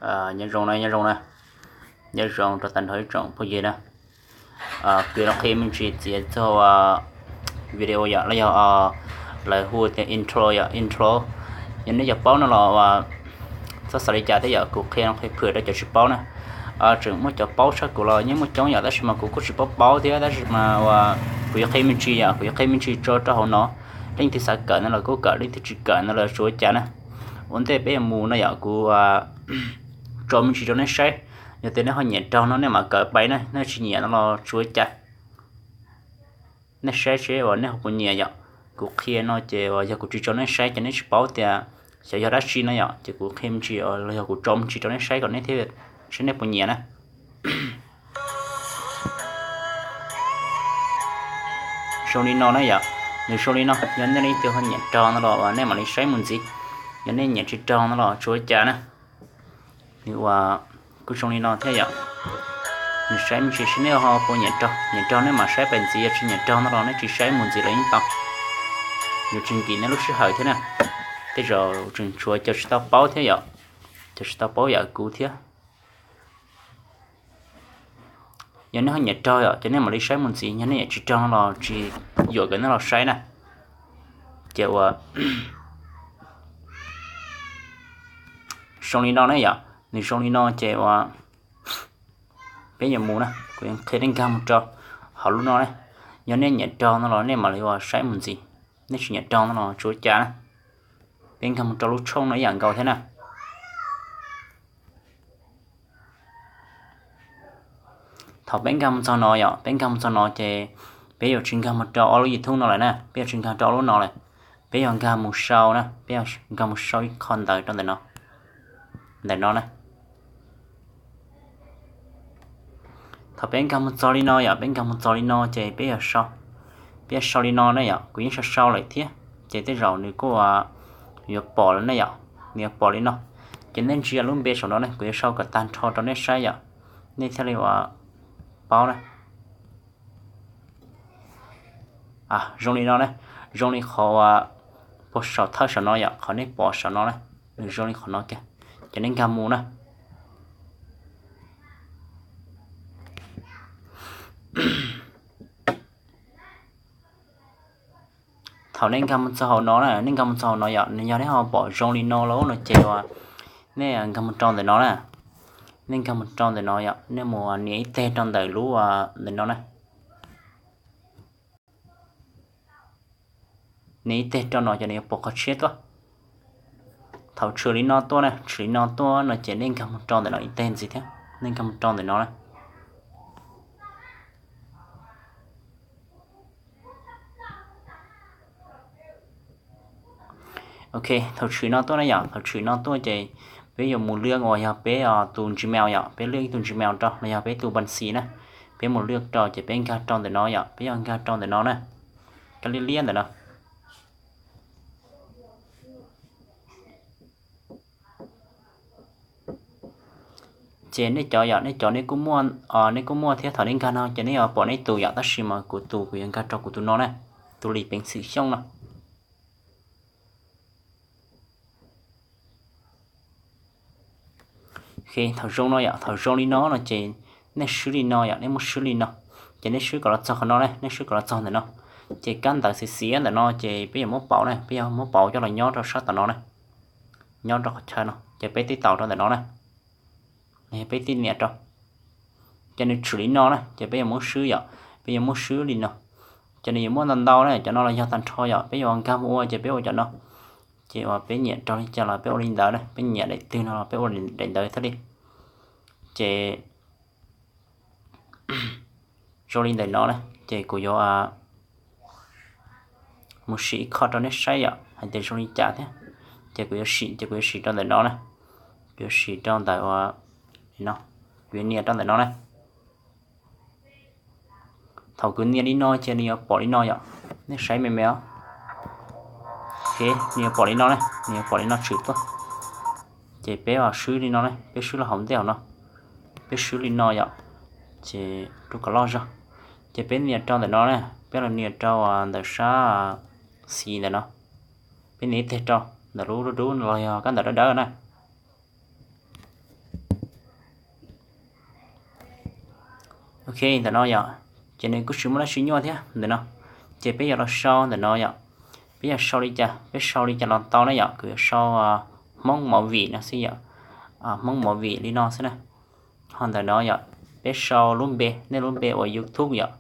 Nyob zoo na, nyob zoo na, nyob zoo rau tag nrho ib tsoom phooj ywg na. Kuv los qhia me ntsis txiav txog video yom, los yog lawv hu tias intro yom, intro. Yog nej cov paub no los txhob xav li cas thiab yom, kuv qhia no qhia phwm rau cov tsis paub na. Tseem muaj cov paub tshaj kuv los yeej muaj coob yom, tab sis mas kuv kuj tsis paub paub thiab, tab sis mas kuv yuav qhia me ntsis yom, kuv yuav qhia me ntsis tso rau hauv no. Leej twg xav kawm no los kuj kawm, leej twg tsis kawm no los tsis ua cas na. Ua ntej peb yuav mus no yom, kuv tso me ntsis rau nej saib. Yog tias nej ho nyiam raug no nej mam kawm pais na, nej tsis nyiam no los tsis ua cas. Nej saib seb uas nej ho puas nyiam yom. Kuv qhia no ces uas yog kuv tsis tso nej saib ces nej tsis paub tias xyov yog dab tsi no yom, ces kuv qhia me ntsis los yog kuv tso me ntsis rau nej saib kom nej thiaj seb nej puas nyiam na. Zoo li no na yom, nws zoo li no, yog nej leej twg ho nyiam raug no los uas nej mam li saib mus ntxiv. Yog nej nyiam tsis raug no los tsis ua cas na. Nws uas kuj zoo li no thiab yom. Nws saib me ntsis seb nej ho puas nyiam raug, nyiam raug nej mam saib pais ntxiv, yog tsis nyiam raug no los nej tsis saib mus ntxiv los yeej tau. Yuav tsis nkim nej lub sij hawm thiab na. Tej zaum tseem tshuav cov tsis tau paub thiab yom, cov tsis tau paub yam kuv thiab. Yog nej ho nyiam raug yom, ces nej mam li saib mus ntxiv, yog nej nyiam tsis raug no los tsis yuam kom nej los saib na. Ces uas zoo li no ne yom, nws zoo li no ces uas peb yuav mus na, kuv yuav qhia nej nkag mus rau hauv lub no na. Yog nej nyiam raug no los nej mam li uas saib mus ntxiv, nej tsis nyiam raug no los tsis ua cas na. Peb nkag mus rau lub tshooj no ib yam nkaus thiab na. Thaum peb nkag mus txog no yom, peb nkag mus txog no ces peb yuav tsis nkag mus rau ob lub YouTube no lawm na, peb yuav tsis nkag rau ob lub no lawm. Peb yuav nkag mus sau na, peb yuav nkag mus sau ib qho ntawv rau ntawm no, ntawm no na. Thaum peb nkag mus txog li no yom, peb nkag mus txog li no ces peb yuav sau, peb yuav sau li no na yom, kuv yeej sau sau lawm thiab, ces tej zaum nws kuj yuav pom lawm ne yom, nws yuav pom li no. Ces nej ntsia lub npe saum no ne, kuv yuav sau kom tag nrho rau nej saib yom, nej thiaj li uas paub na. Zoo li no na, zoo li qhov uas puag saum thawj saum no yom, qhov nej pom saum no na, nws zoo li qhov no kiag, ces nej nkag mus na. Thaum nej nkag mus txog hauv no na, nej nkag mus txog hauv no yom, nws yog nej ho pom zoo li no lawm no ces uas nej nkag mus rau ntawm no na. Nej nkag mus rau ntawm no yom, nej mus nias ib teg rau ntawm lub ntawm no na. Nias ib teg rau no ces nws yuav pom qhov tshiab tuaj. Thaum tshwm li no tuaj na, tshwm li no tuaj no ces nej nkag mus rau ntawm no ib teg ntxiv thiab, nej nkag mus rau ntawm no na. Ok, thaum tshwm no tuaj na yom, thaum tshwm no tuaj ces peb yuav mus lwaj uas yog peb tus Gmail yom, peb lwaj ib tug Gmail rau los yog peb tus npas xis na. Peb mus lwaj rau ces peb nkag rau ntawm no yom, peb yuav nkag rau ntawm no na, kab liab liab ntawm no. Ces nej cov yom, nej cov nej kuj muaj, nej kuj muaj thiab, thaum nej nkag no ces nej yuav pom nej tus yom, tab sis mas kuv tus kuv yuav nkag rau kuv tus no na, tus Lis Peev Xwm Xyooj no. Ok, thaum zoo no yom, thaum zoo li no no ces nej swb li no yom, nej muab swb li no, ces nej swb kom los txog qhov no na, nej swb kom los txog ntawm no, ces kab ntawv xiav xiav ntawm no ces peb yuav muab pauv na, peb yuav muab pauv coj los nyob rau sab tom no na, nyob rau qhov chaw no ces peb tib taus rau ntawm no na. Peb tib nias rau, ces nws tshwm li no na, ces peb yuav muab swb yom, peb yuav muab swb li no. Ces nws yuav muaj ntau ntau na, cov no los yog tag nrho yom, peb yuav nkag mus ua ces peb ua cov no. Ces uas peb nyiam raug li cas los peb ua li ntawd na, peb nyiam daim twg no los peb ua daim ntawd thiaj li. Ces zoo li ntawm no na, ces kuv yuav mus sim ib qho rau nej saib yom, hais tias zoo li cas thiab. Ces kuv yuav sim, ces kuv yuav sim rau ntawm no na, kuv yuav sim rau ntawm uas li no, kuv yuav nias rau ntawm no na. Thaum kuv nias li no ces nws yuav pom li no yom, nej saib me me os. Ok, nws yuav pom li no na, nws yuav pom li no tshwm tuaj. Ces peb swb li no na, peb swb los hauv ntej hauv no, peb swb li no yom, ces rub kom loj zog. Ces peb nias rau ntawm no na, peb los nias rau ntawm sab xis ntawm no, peb nias ib teg rau ntawm lub dub dub los yog kab ntawv dawb dawb na. Ok, ntawm no yom, ces nws kuj tsis muaj dab tsi nyuaj thiab ntawm no. Ces peb yuav los sau ntawm no yom, peb yuav sau li cas, peb sau li cas los tau na yom, kuv yuav sau Hmoob Movie no xwb yom, Hmoob Movie li no xwb na. Ho ntawm no yom, peb sau lub npe, nej lub npe uas YouTube yom,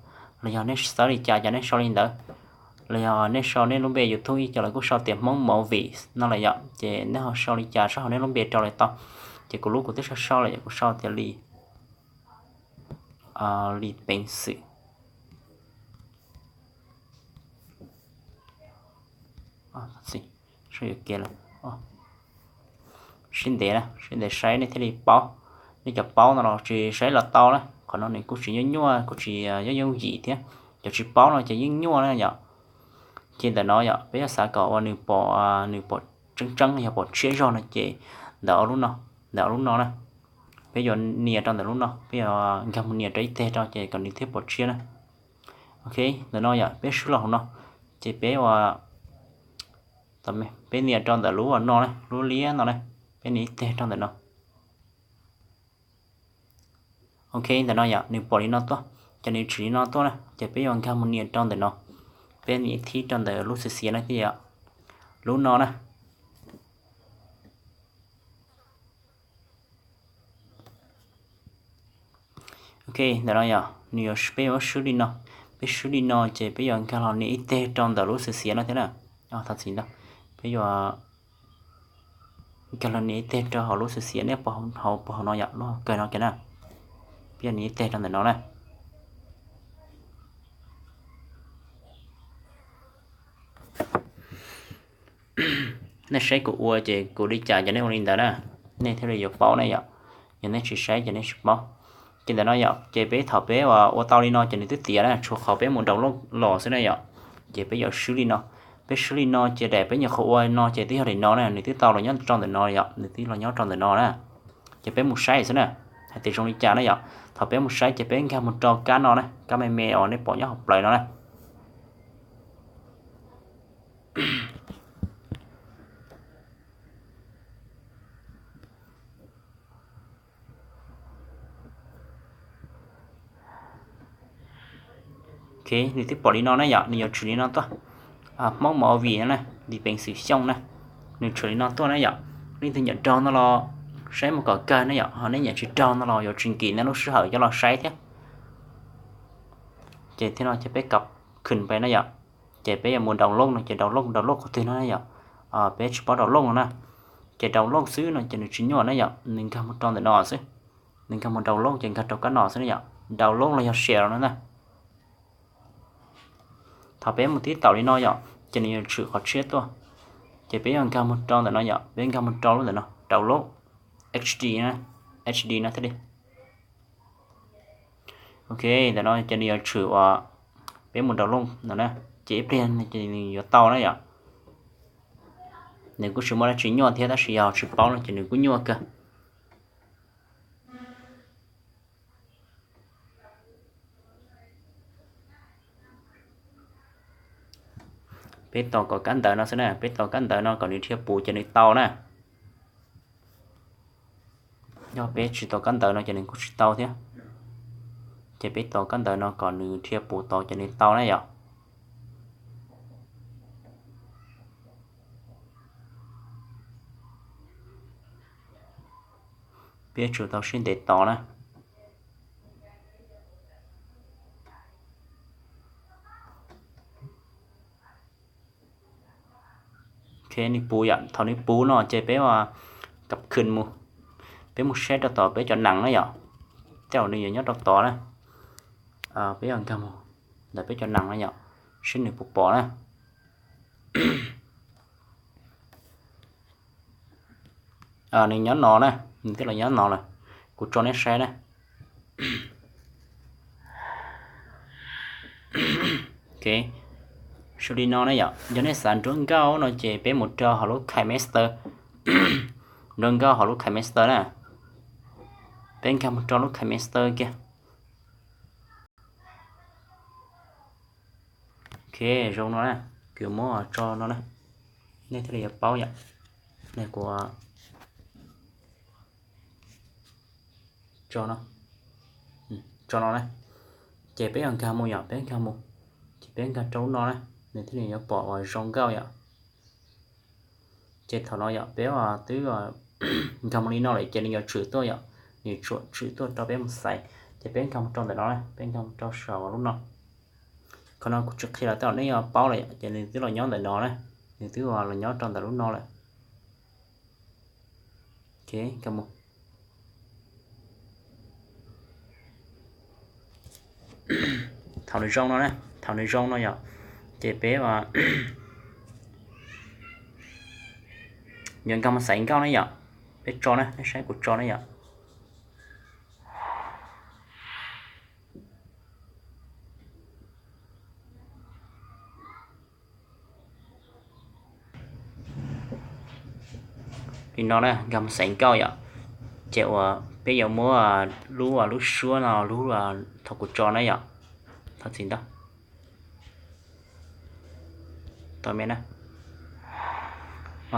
los yog nej xav li cas ces nej sau li ntawd, los yog nej sau nej lub npe YouTube ib co lawv kuj sau tias Hmoob Movies no lawm yom, ces nej ho sau li cas sab hauv nej lub npe rau lawm tau. Ces kuv lub kuv twb sau sau lawm yom, kuv sau tias Li, Li Peev Xwm. Sib ntev na, sib ntev saib nej thiaj li paub. Nej cov paub no los tsis saib los tau na, qhov no nws kuj tsis nyuaj nyuaj, kuj tsis yooj yooj yim thiab. Cov tsis paub no ces yeej nyuaj na yom. Ces ntawm no yom, peb yuav xav kom uas nws pom, nws pom tseeb tseeb yog pom tshiab zog no ces ntawm lub no, ntawm lub no na, peb yuav nias rau ntawm lub no, peb yuav nkag mus nias rau ib teg rau ces kom nws thiaj pom tshiab na. Ok, ntawm no yom, peb swb los hauv no, ces peb ua, peb nias rau ntawm lub no na, lub liab no na, peb nias ib teg rau ntawm no. Ok, ntawm no yom, nws pom li no tuaj, ces nws tshwm li no tuaj na, ces peb yuav nkag mus nias rau ntawm no, peb nias ib thib rau ntawm lub xiav xiav no thiab yom, lub no na. Ok, ntawm no yom, nws yuav, peb yuav swb li no, peb swb li no ces peb yuav nkag los nias ib teg rau ntawm lub xiav xiav no thiab na. Thov txim ntau, peb yuav nkag los nias ib teg rau hauv lub xiav xiav nej pom hauv, pom hauv no yom, lub hauv kawg no kiag na. Peb yuav nias ib teg rau ntawm no na. Nej saib kuv ua ces kuv li cas ces nej ua li ntawd na, nej thiaj li yuav paub na yom. Yog nej tsis saib ces nej tsis paub. Ces ntawm no yom, ces peb thaum peb ua tau li no ces nws twb tiav na, tshuav qhov peb mus download los xwb na yom. Ces peb yuav swb li no, peb swb li no ces daim peb nyuam qhuav ua no ces twb yog daim no na, nws twb tau los nyob rau ntawm no yom, nws twb los nyob rau ntawm no na. Ces peb mus saib xwb na, hais tias zoo li cas na yom. Thaum peb mus saib ces peb nkag mus rau kab no na, kab me me uas nej pom nyob hauv plawv no na. Ok, nws twb pom li no na yom, nws yuav tshwm li no tuaj. Hmoob Movie no na, Li Peev Xwm Xyooj na, nws tshwm li no tuaj na yom. Leej twg nyiam raug no los saib mus kom kawg na yom, ho nej nyiam tsis raug no los yuav tsis nkim nej lub sij hawm coj los saib thiab. Ces thiab no ces peb kov khwm pais na yom, ces peb yuav mus download no ces download, download qhov twg no na yom. Peb tsis paub download no na, ces download xwb no ces nws tsis nyuaj na yom, nws nkag mus rau ntawm no xwb. Nws nkag mus download ces nkag rau kab no xwb na yom, download los yog share no na. Thaum peb mus tib taum li no yom, ces nws yuav tshwm qhov tshiab tuaj, ces peb yuav nkag mus rau ntawm no yom, peb nkag mus rau lub ntawm no download H D, H D no thiaj li. Ok, ntawm no ces nws yuav tshwm uas peb mus download no na, ces ib pliag ces nws yuav tau na yom. Nws kuj tsis muaj dab tsi nyuaj thiab tab sis yog tsis paub no ces nws kuj nyuaj kawg. Peb tos kom kab ntawv no xwb na, peb tos kab ntawv no kom nws dhia puv ces nws tau na. Yog peb tsis tos kab ntawv no ces nws kuj tsis tau thiab. Ces peb tos kab ntawv no kom nws dhia puv tod ces nws tau na yom. Peb tsum tau sib ntev tos na. Ok, nws puv yom, thaum nws puv no ces peb ua kab khwm mus, peb mus saib rau tom peb cov nees na yom. Tej zaum nws yuav nyob rau tod na. Peb yuav nkag mus ntawm peb cov nees na yom, seb nws puas pom na. Nws nyob no na, nws twb los nyob no lawm. Kuv tso nej saib na. Ok, zoo li no na yom, yog nej xav nruab nkauj no ces peb mus rau hauv lub KineMaster. Nruab nkauj hauv lub KineMaster na. Peb nkag mus rau lub KineMaster kiag. Ok, zoo no na, kuv muab tso no na, nej thiaj li yuav paub yom. Kuv tso no, tso no na. Ces peb yuav nkag mus yom, peb nkag mus, ces peb nkag rau lub no na, nws thiaj li yuav pom uas zoo nkauj yom. Ces thaum no yom peb twb nkag mus li no lawm ces nws yuav tshwm tuaj yom, nws tsuam tshwm tuaj rau peb mus xaiv. Ces peb nkag mus rau ntawm no na, peb nkag mus rau saum lub no. Qhov no kuv tsis qhia los tej zaum nej yuav paub lawm yom, ces nws twb los nyob ntawm no na, nws twb los nyob rau ntawm lub no lawm. Thaum nws zoo no, thaum nws zoo no yom, ces peb yuav nkag mus xaiv nkauj ne yom. Peb tso na, nej saib kuv tso ne yom. Li no na, nkag mus xaiv nkauj yom. Ces uas peb yuav muab lub lub suab no lub thaum kuv tso na yom. Thov txim ntau.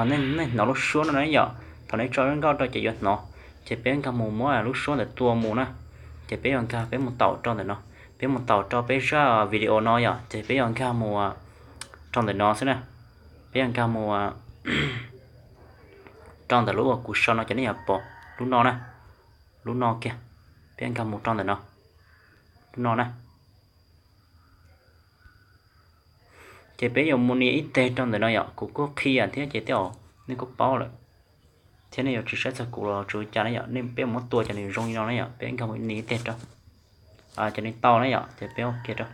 Nej hnov lub suab no na yom, thaum nej tso lub nkauj rau ces yuav hnov. Ces peb nkag mus muab lub suab ntawd tua mus na. Ces peb yuav nkag peb mus taum rau ntawm no, peb mus taum rau peb zaj video no yom, ces peb yuav nkag mus rau ntawm no xwb na. Peb yuav nkag mus rau ntawm lub uas kuv sau no ces nej yuav pom lub no na, lub no kiag. Peb yuav nkag mus rau ntawm no, lub no na. Ces peb yuav mus nias ib teg rau ntawm no yom, kuv kuj qhia thiab ces tej zaum nej kuj paub lawm, thiab nej yuav tsis saib txog kuv los tsuas cas na yom, nej peb muab tua ces nws zoo li no na yom, peb nkag mus nias ib teg rau, ces nws tau na yom, ces peb ua kiag rau,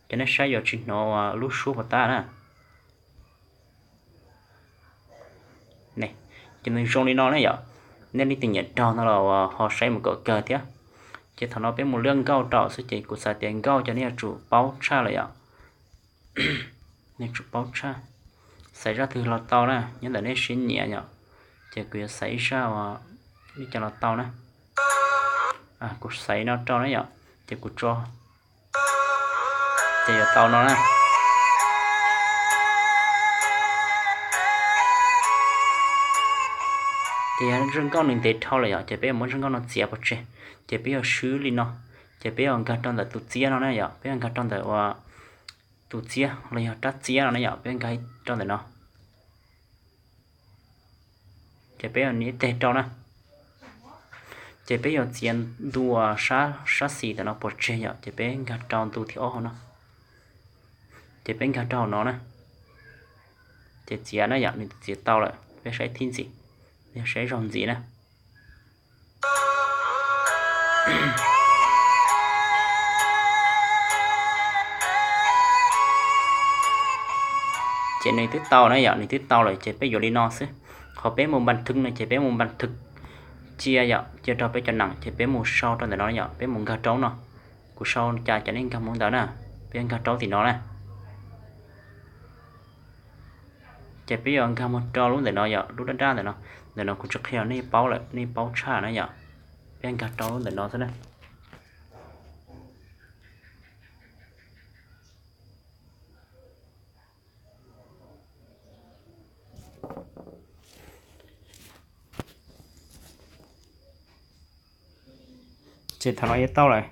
ces nej saib yuav tsis hnov lub suab puas tab na. Ces nws zoo li no ne yom, nej leej twg nyiam raug no los ho saib mus kom kawg thiab. Ces thaum no peb mus luaj nkauj rau xwb ces kuv xav tias nkauj ces nej yuav tsum paub tshaj lawm yom. Nej tsum paub tshaj, xaiv zaj twg los tau na, nyob ntawm nej siab nyiam yom. Ces kuv yuav xaiv ib zaj uas li cas los tau na. Kuv xaiv no rau na yom, ces kuv tso, ces yuav tau no na. Ces yog zaj nkauj nws ntev dhau lawm yom, ces peb yuav muab zaj nkauj no txiav pov tseg, ces peb yuav swb li no, ces peb yuav nkag rau ntawm tus txiab no na yom, peb yuav nkag rau ntawm uas tus txiab los yog rab txiab no na yom, peb nkag rau ntawm no. Ces peb yuav nias ib teg rau na. Ces peb yuav txiav ntu uas sab xis ntawm no pov tseg yom, ces peb nkag rau ntu thib ob hauv no. Ces peb nkag rau hauv no na. Ces txiav na yom, nws txiav tau lawm, peb saib thib ntxiv, yog saib zaug ntxiv na. Ces nws twb tau na yom, nws twb tau lawm ces peb yuav li no xwb. Qhov peb mus npas thwv no ces peb mus npas thwv cia yom, cia rau peb cov nees ces peb mus sau rau ntawm no yom, peb mus nkag rau no. Kuv sau cas ces nej nkag mus ntawd na, peb nkag rau tim no na. Ces peb yuav nkag mus rau lub ntawm no yom, lub dab dab ntawm no. Ntawm no kuv tsis qhia nej paub lawm, nej paub tshaj na yom. Peb nkag rau lub ntawm no xwb na. Ces thaum no yuav tau lawm,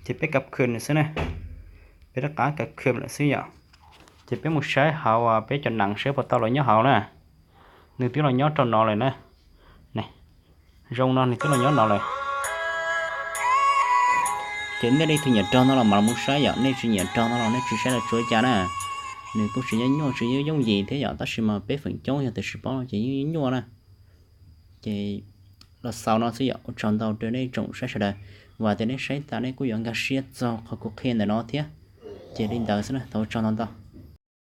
ces peb kab khwm xwb na. Peb rov qab kab khwm lawm xwb yom. Ces peb mus saib hauv peb cov nees saib puas tau los nyob hauv na. Nws twb los nyob rau no lawm na. Zoo no nws twb los nyob no lawm. Ces nej leej twg nyiam raug no los mam los mus saib yom, nej tsis nyiam raug no los nej tsis saib los tsuav cas na. Nws kuj tsis nyob nyuaj tsis yooj yim thiab yom, tab sis mas peb feem coob yog tias tsis paub ces yeej nyuaj na. Ces los xaus no xwb yom, ua tsaug ntau rau nej tsoom saib sawv daws. Vam tias nej saib tas nej kuj yuav nkag siab txog qhov kuv qhia ntawm no thiab. Ces li ntawd xwb na, thov ua tsaug ntau ntau.